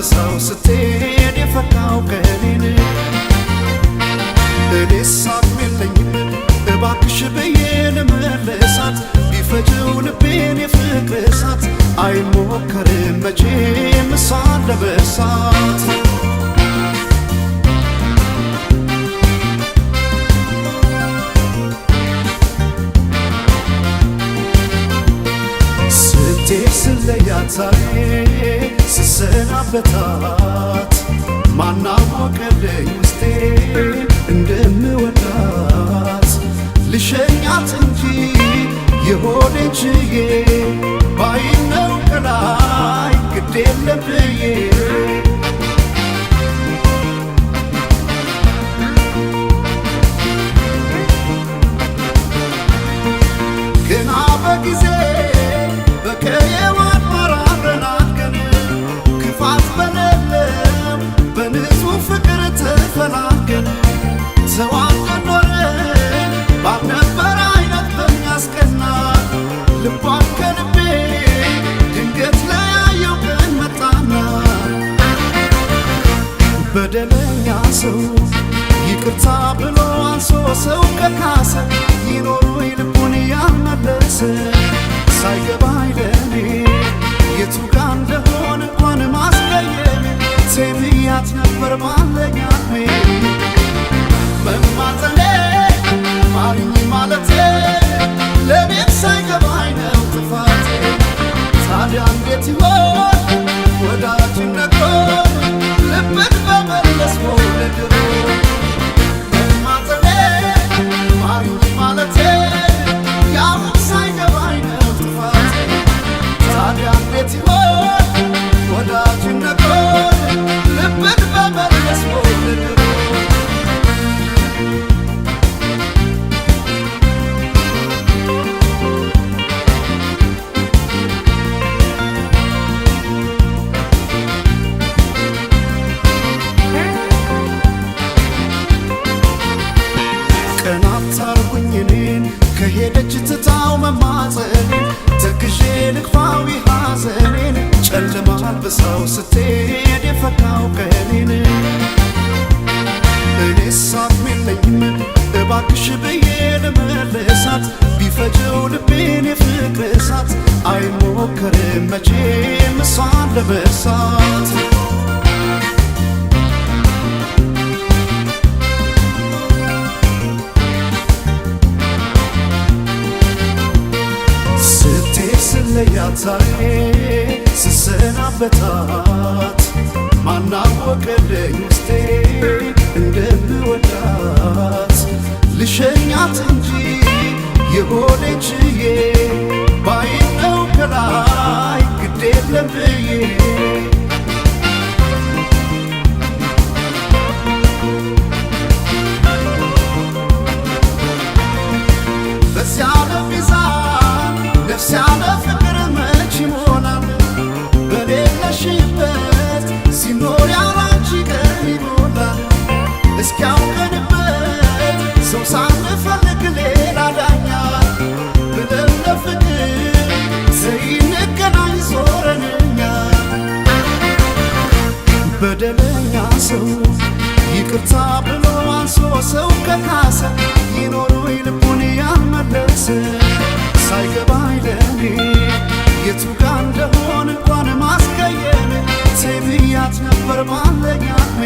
አልብሳው ስትሄድ የፈካው ቀኔን እኔስ አቅም የለኝም እባክሽ ብዬ ልመልሳት ቢፈጀው ልቤን የፍቅር እሳት አይሞከርም መቼም እሷን ለመርሳት። ስትሄድ ስለያት ዛሬ ስሰናበታት ማናወቀልኝ ውስጤ እንደምወዳት ልሸኛት እንጂ የሆዴን ችዬ ባይነው ከላይ ግድ የለም ብዬ። ገና በጊዜ በቀየው አድባር አብረን አድገን ክፋት በሌለው በንጹህ ፍቅር ተፈላገን ተዋደን ኖረን ባልነበረ አይነት በሚያስቀና ልቧን ከልቤ ድንገት ለያየው ቀን መጣና በደለኛ ሰው ይቅርታ ብሎ አንሶ ሰው ከካሰ ይኖሩ ልቡን ያልመለሰ ሳይገባኝ ለኔ የቱ ጋ እንደሆነ እንኳን ማስቀየሜ ተብያት ነበር ባለኝ አቅሜ መማፀኔ ማሪኝ ማለቴ ለእኔም ሳይገባኝ ነው ጥፋቴ። ታዲያ እንዴት ይሆን ወዳጅነት ልብን በመለስ ወደ ድሮ መማፀኔ ማሪኝ ማለቴ ያሁን ሳይገባኝ ነው ጥፋቴ። ታዲያ እንዴት ይሆን ወዳጅነት ልብን በመለስ ወደ ድሮ። ቀናት አርጉኝ እኔን ከሄደች ትታው መማፀኔን ተክዤ ልግፋው ሐዘኔን ጨለማ አልብሳው ስትሄድ የፈካው ቀኔን እኔስ አቅም የለኝም እባክሽ ብዬ ልመልሳት ቢፈጀው ልቤን የፍቅር እሳት አይሞከርም መቼም እሷን ለመርሳት። ስትሄድ ስለያት ዛሬ ስሰናበታት ማናወቀልኝ ውስጤ እንደምወዳት ልሸኛት እንጂ የሆዴን ችዬ ባይነው ከላይ ግድ የለም ብዬ። በዚያ ሚዛን ነፍስ ያለ ፍቅር መች ይሞላል? በሌለሽበት ሲኖር ያላንቺ ቀን ይሞላል። እስኪያውቀንበት ሰው ሳንፈልግ ሌላ ዳኛ ብለን ለፍቅር ዘይንገናኝ ዞረን እኛ። በደለኛ ሰው ይቅርታ ብሎ አንሶ ሰው ከካሰ ይኖሩ ልቡን ያልመለሰ ሳይገባኝ ለኔ የቱ ጋ እንደሆነ እንኳን ማስቀየሜ ተብያት ነበር ባለኝ አቅሜ።